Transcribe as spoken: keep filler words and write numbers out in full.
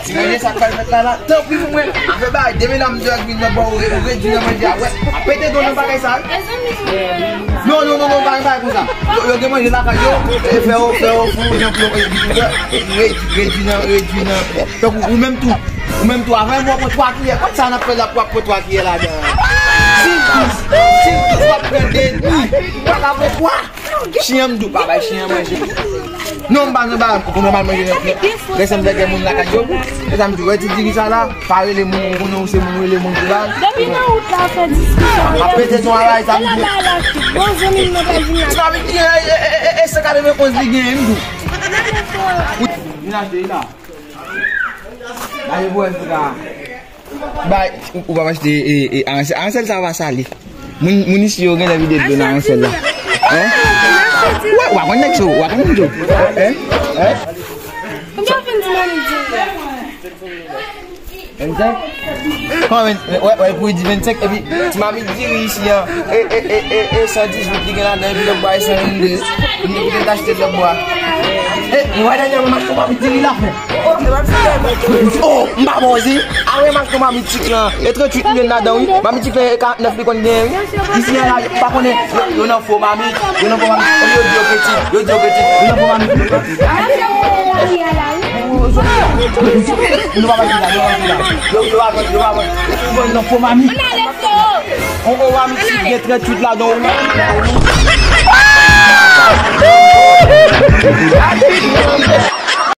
Ti manje sa k pral fèt la la, tanpri pou mwen. Afè bagay, demen la m di w vin nan bò, ou re- ou redui nan manje a, wè. A pete do nan bagay sa, wi. Non, non, non, non, bagay, bagay konsa. Yo, yo gen manje lakay yo, e fè yo, fè yo, fè yo, jan pou yo redui, wè. Redui, redui nan, redui nan. Tankou ou menm tou, ou menm tou, avan m wè pran twa kiyè, kote sa n ap fè la pou ap pran twa kiyè ladan? Si, si, si, w ap pran de dmi, w pa ka pran twa. Chen an m di w pa bay chen an manje. Non, m pa gen bagay, ou konn mwen manje nan lè sa m vle gen moun lakay yo. Lè sa m di w, wè ti diri sa la, pa rele moun, ou konnen ou se moun, rele moun pou bagay. Depi nan wout la, fè diskisyon. Ap pete ton bagay, sa m di w. Bon, zanmi m nan pral vin la. Ti mami di, e, e, e, e, e, san katrevenn onz li genyen, m di w. Vin achte li la. Gade pou wè si ka. Bay, ou, ou pa achte, e, e, aransèl, aransèl sa va sale. Moun, moun isi yo genlè vide dlo nan aransèl la. Hein? Wè, w a konn nèg sa, w a konn nèg sa. Hein? Hein? Konbyen w fin di mami di? Vennsenk? Kòman, wè, wè, pou di vennsenk, epi ti mami diri isi an, e, e, e, e, e, san dizuit li gen ladan, epi lòt bwa e san vennde. Vennde pou te achte lòt bwa. E, mwen dènye mwen achte yon mami diri la fè. Oh, m pa bon zi. Awe, m achte yon mami tik lan. E tranntuit milyon ladan, wi. Mami tik lan e karantnèf li konn genyen, wi. Isi an la, yo pa konnen. Yo, yo nan fo mami. Yo nan fo mami. Yo di yo peti. Yo di yo peti. Yo nan fo mami. Nou pa pase la, nou pa pase la. Yo, yo pa vant, yo pa vant. Yo nan fo mami. On, on mami tik gen tranntuit ladan, wi.